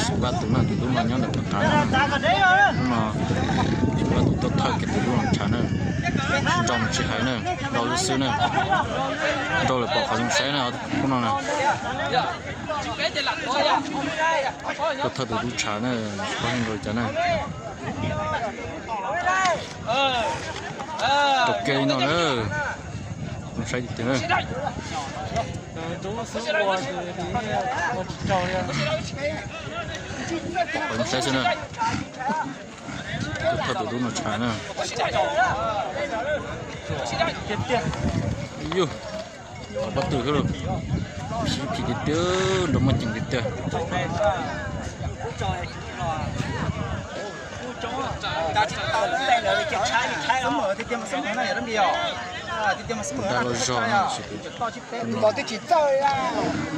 Tus pab tus no, tus dub no nyob ntawm qab no. Hnub no tus pab tus tuaj thawj kiag tus dub no tshav na. Nrau tsis hais na, nrau lub xwb na. Nrau lawm pom qhov zoo saib na, hnub no na. Tuaj thawj tus dub tshav na, pab nrau cas na. Rau kiag li no na. Saib tiag tiag na. Saib xwb na. Tuaj thawj tus dub no tshav na. Yus, pab twg xwb lauj. Phim phim tiag tiag, nrau muaj ceem tiag tiag. Tus dab los zog na. Tus tod twb tsis txawj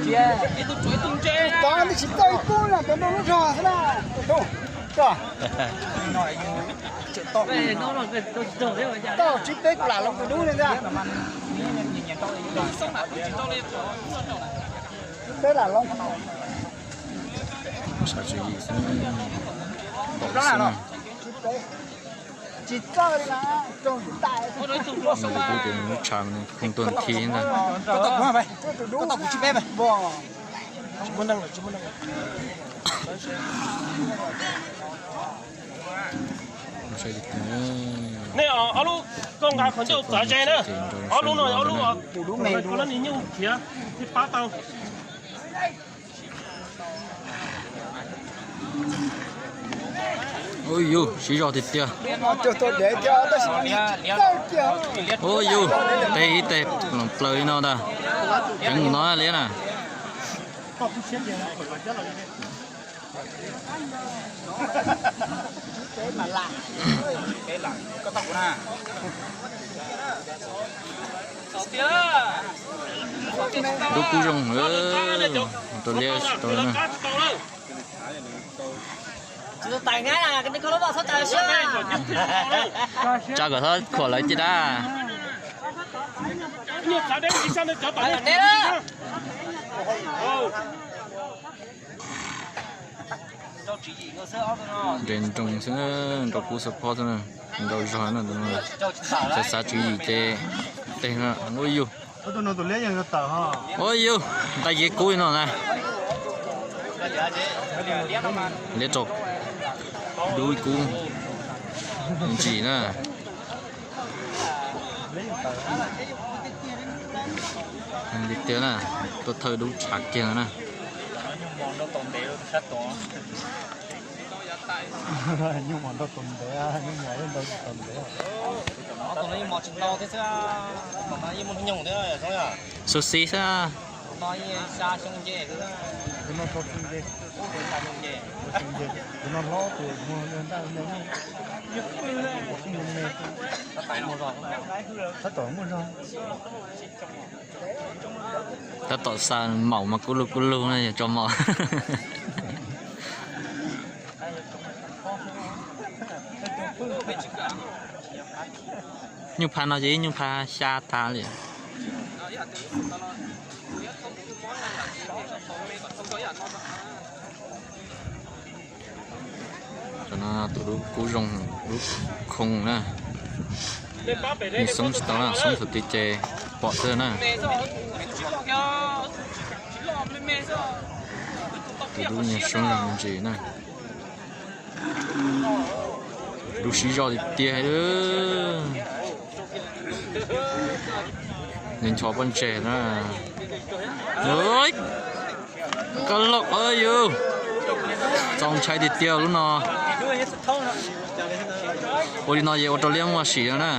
li, tus tod twb tsis txawj ib kub na, tus nrau lub zog xwb na. Tau tsib peb kuv lam los tus dub li ntag. Tsib peb lam los. Tsis txawj li na, raug tus tais. Tus dub ces nws lub tshav nws khooj tuaj nthi ntag. Nej ob lub koj nqa qhov ncauj txav ze na. Ob lub no, ob lub, kuv lub niag nyuj khiav thiaj pab tau. Ua yus, siv zog tiag tiag. Ua yus, teg ib teg loos plaws li no ntag. Heev no liab na. Dub kub zoo, rau liab tsis tau na. Tsa kom txhob khuam lawv cia dab. Nres nroos xwb, nrau kub xab phob xwb, nrau zog no. Xav xav tswv yim ces teg no. Ua yus, ua yus, ntais yev kub li no na. Liab rau dub ib kub ntsim na. Li tiag na, tuaj thawj dub tshav kiag na. Xu xi xwb. Tab tom xa maum mas kub lug kub lug na, yog tso mos. Nyuj pha no ces ib nyuj pha xya tag li. Cov no tus dub kub zoo, dub khoo na. Nws xoob tsis tau na, xoob thaum twg ces pom xwb na. Tus dub nyiag xoob zoo ntsis na. Dub siv zog tiag tiag. Nws ncho pob ntseg na. Koj loj yus, txaus ntshai tiag tiag lub no. Ua li no ces ua rau liab muaj sim no na.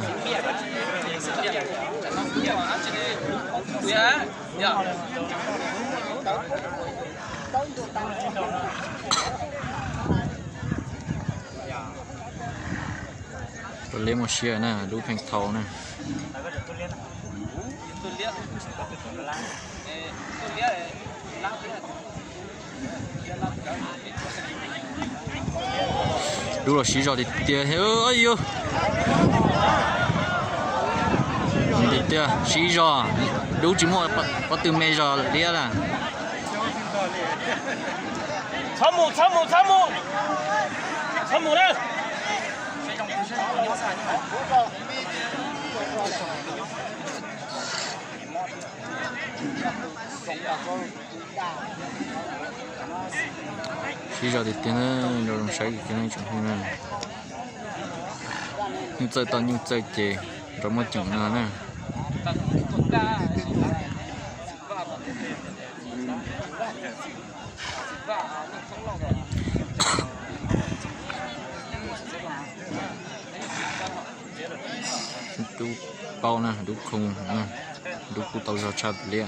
Rau liab muaj siab na, dub pheej thau na. Dub los siv zog tiag tiag thiab yus. Tiag tiag, siv zog, dub tsis muaj pob tw me zog liab na. Txhob mus, txhob mus, txhob mus, txhob mus na. Sib zog tiag tiag na, nrau zoo saib kawg kiag na tsoom phooj ywg na. Nyuj txawj toj nyuj txawj ces nrau muaj ceem no na. Dub paub na, dub khoo, dub kuj tau zog tshaj li.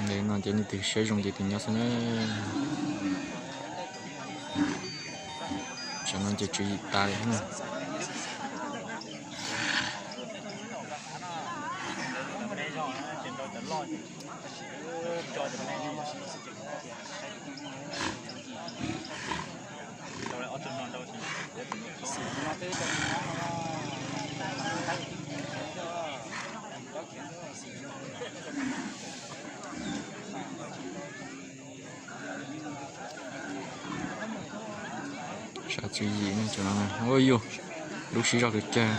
Li no ces leej twg siab zoo ces tus nyob xwb na. Tsam no ces tswv yim tas li na. Sab tswv yim, ua yus lub sib zog kawg kiag.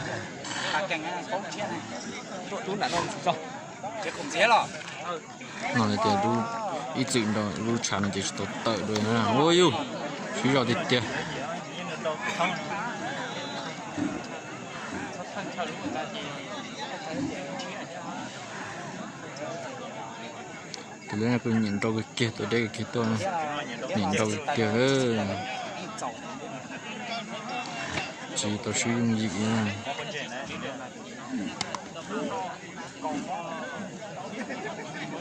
No ces ib txwm nrau lub tshav no ces tsis tau tawm dua na. Ua yus sib zog tiag tiag. Tus deb no kuj nyiam nrau kawg kiag, tus deb kawg kiag tuaj, nyiam nrau kawg kiag. Tsis tau swb yooj yim.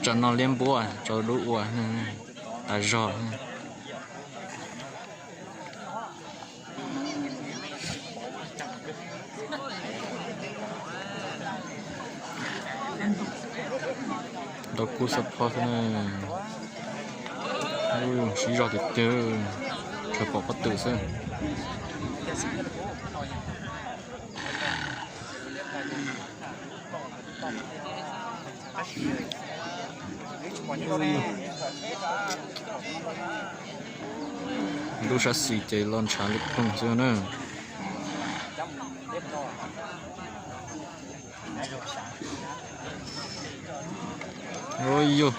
Tsam no liab npuab tso lub ua tas zog. Nrau kub xab phob xwb na. Sib zog tiag tiag, tsuas pom pob tw xwb. Lub sab xis ces los ntshav li ploog xwb na. Ua yus.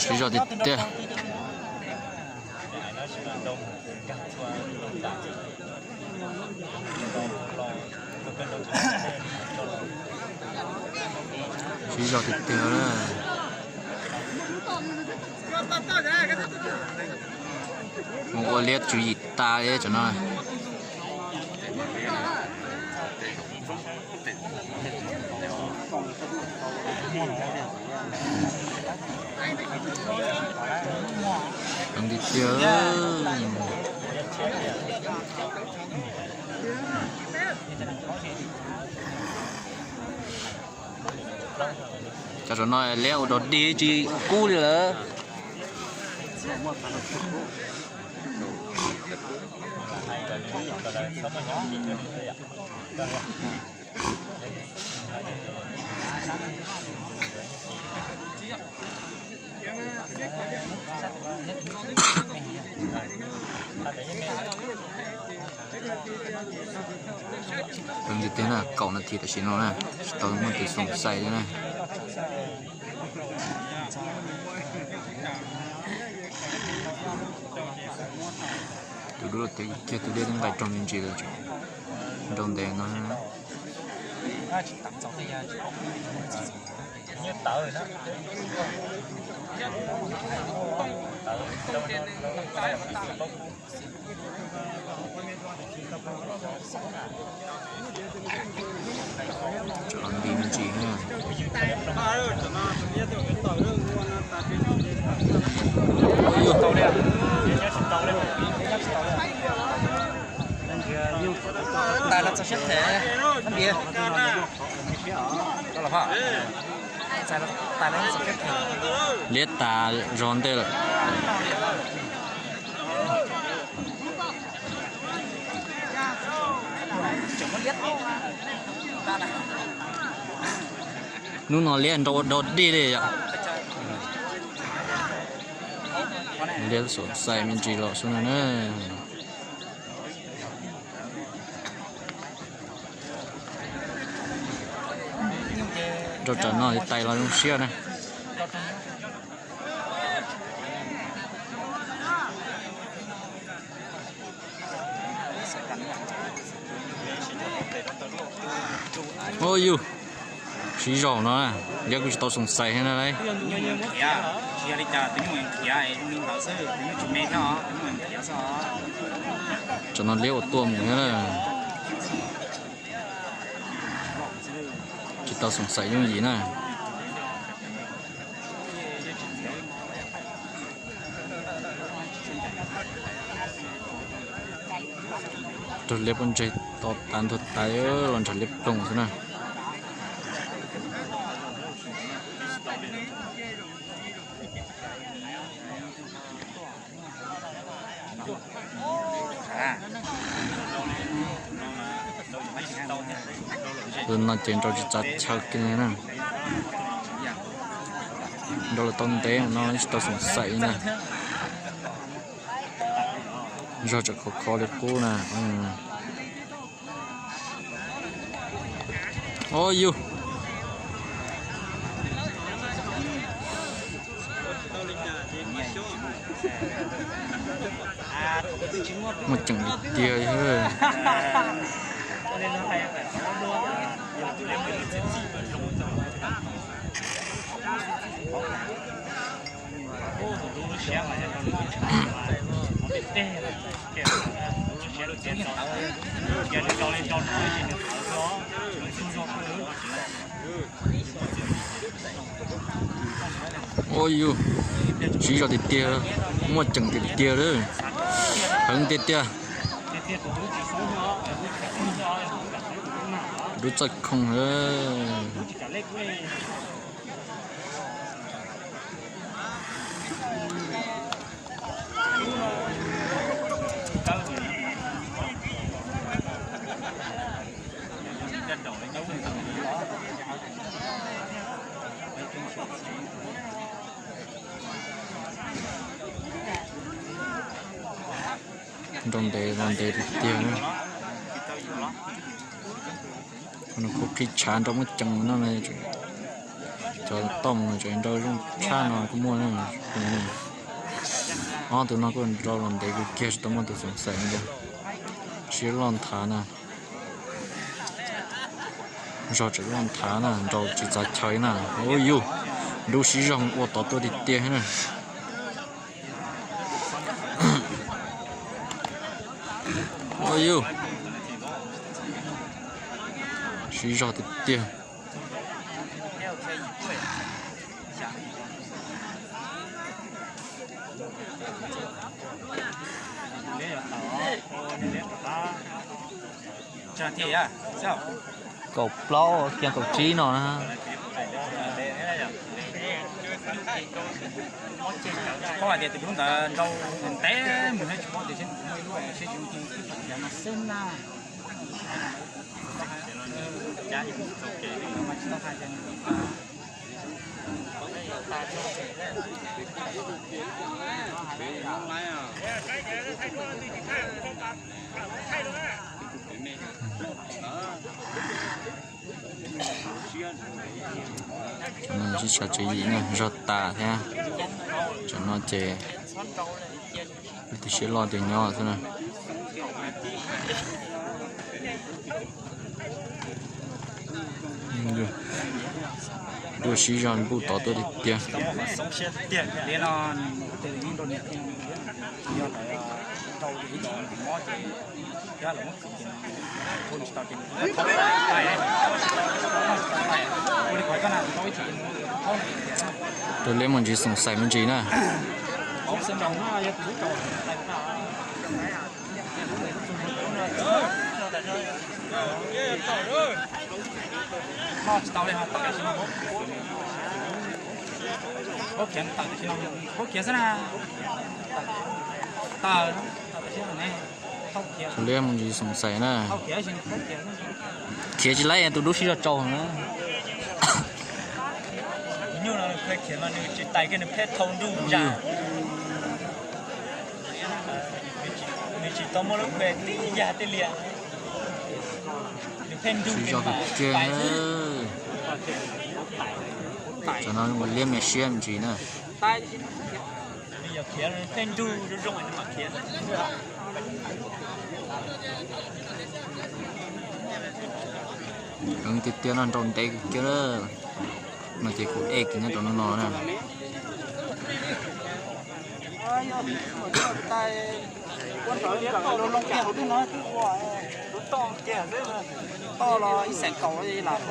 Sib zog tiag tiag. Sib zog tiag tiag na. Mus ua liab tswv yim tas li tsam no. Heev tiag tiag. Cov saum no liab ua dog dig tsis kub li lawm. Heev tiag tiag na, kaum nas this tam sim no na, tsis tau muaj tus xoom xais li na. Tus dub los tias kiag tus dej twb nqaim rog me ntsis lawm, nrau ntev no. Cov nti me ntsis na. Liab tas zog ntej lawm. Hnub no liab nrau ua dog dig li yom. Liab xoom xaim me ntsis los xwb na. Rau tsam no tais los zoo siab na. Ua yus, siv zog no, liab kuj tsis tau xoom xaim thiab na lauj. Tsam no liab ua tuaj mus thiab na. Tsis tau xoom xaim yooj yim na. Raug liab pob ntseg to tas ntuag tas los nrog liab ploog xwb na. Tus no ces nrau tsis txav chaw kiag na. Nrau los tau ntev no tsis tau xoom xaim na. Zog tsam khov kho li qub na. Ua yus, muaj ceem li tiag. Ua yus, siv zog tiag tiag, muaj ceem tiag tiag lawm, heev tiag tiag. Dub txawj khoo lawm. Nrau ntev los ntev tiag tiag. Nws kuj qhib tshav nrau muab cees no, cov toj mus tseem nrau zoo tshaj no kuj muaj. Ob tug no kuj nrau los ntev kawg kiag tsis tau muaj tus xoom xaim li. Siab loj nthav na. Zog tseem loj nthav na, nrau tsis txav chaw na. Ua yus, dub siv zog ua tod tuaj tiag tiag na. Ua yus, siv zog tiag tiag. Kaum plaub kiag kaum tsib no na. Tam no sib tshav tswv yim na, zog tas thiab. Tam no ces ib tug siab loj tiag nyob xwb na. Dua siv zog npuj tod tuaj tiag tiag. Tus liab mus ntsis xoom xaim me ntsis na. Noj tsis tau li, tawm tam sim no. Paub khiav, tawm tam sim no, paub khiav xwb na. Tawm, tawm tam sim no ne. Liab mus ntsis xoom xaim na. Khiav tsis laib tus dub sib zog tsau na. Nyuj no nws khiav mas nws tsis tais kiag, nws pheej thau nruj zam. Nws tsis tau muaj lub kua tib yag tib liam. Nws pheej nruj zog kiag. Tam no ua liab me siab me ntsis na. Nws yog khiav pheej nruj zoo zoo nws mam khiav. Heev tiag tiag no, nrau ntev kiag na. No ces kuv ej kiag nyob rau no no na. Toj los ib xeem kaum lam.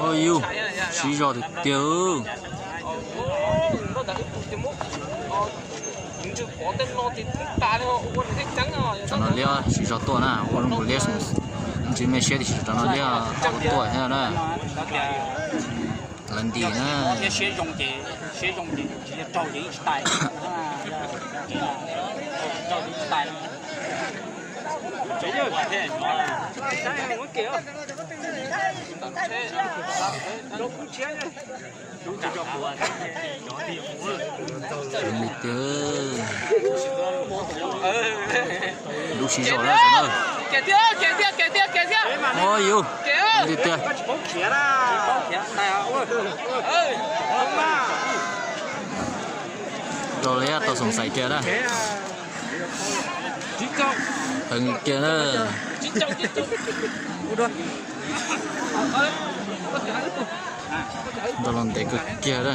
Ua yus, siv zog tiag tiag. Tsam no liab siv zog tuaj na, ua zoo kuv liab ntsis me siab tiam sis tsam no liab ua tuaj thiab na. Lawv ntim na. Li tiag. Lub siv zog na. Ua yus, li tiag. Rau liab tau xoom xaim kiag na. Heev kiag na. Nrau los ntev kawg kiag na.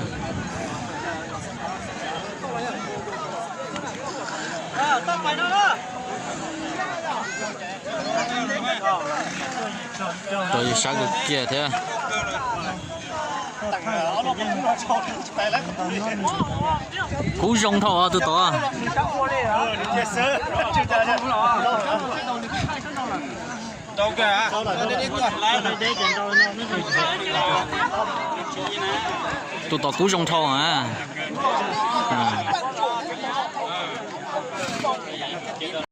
Rau yus sab kawg kiag thiab. Kub zoo dhau tus tod. Tus tod kub zoo dhau a.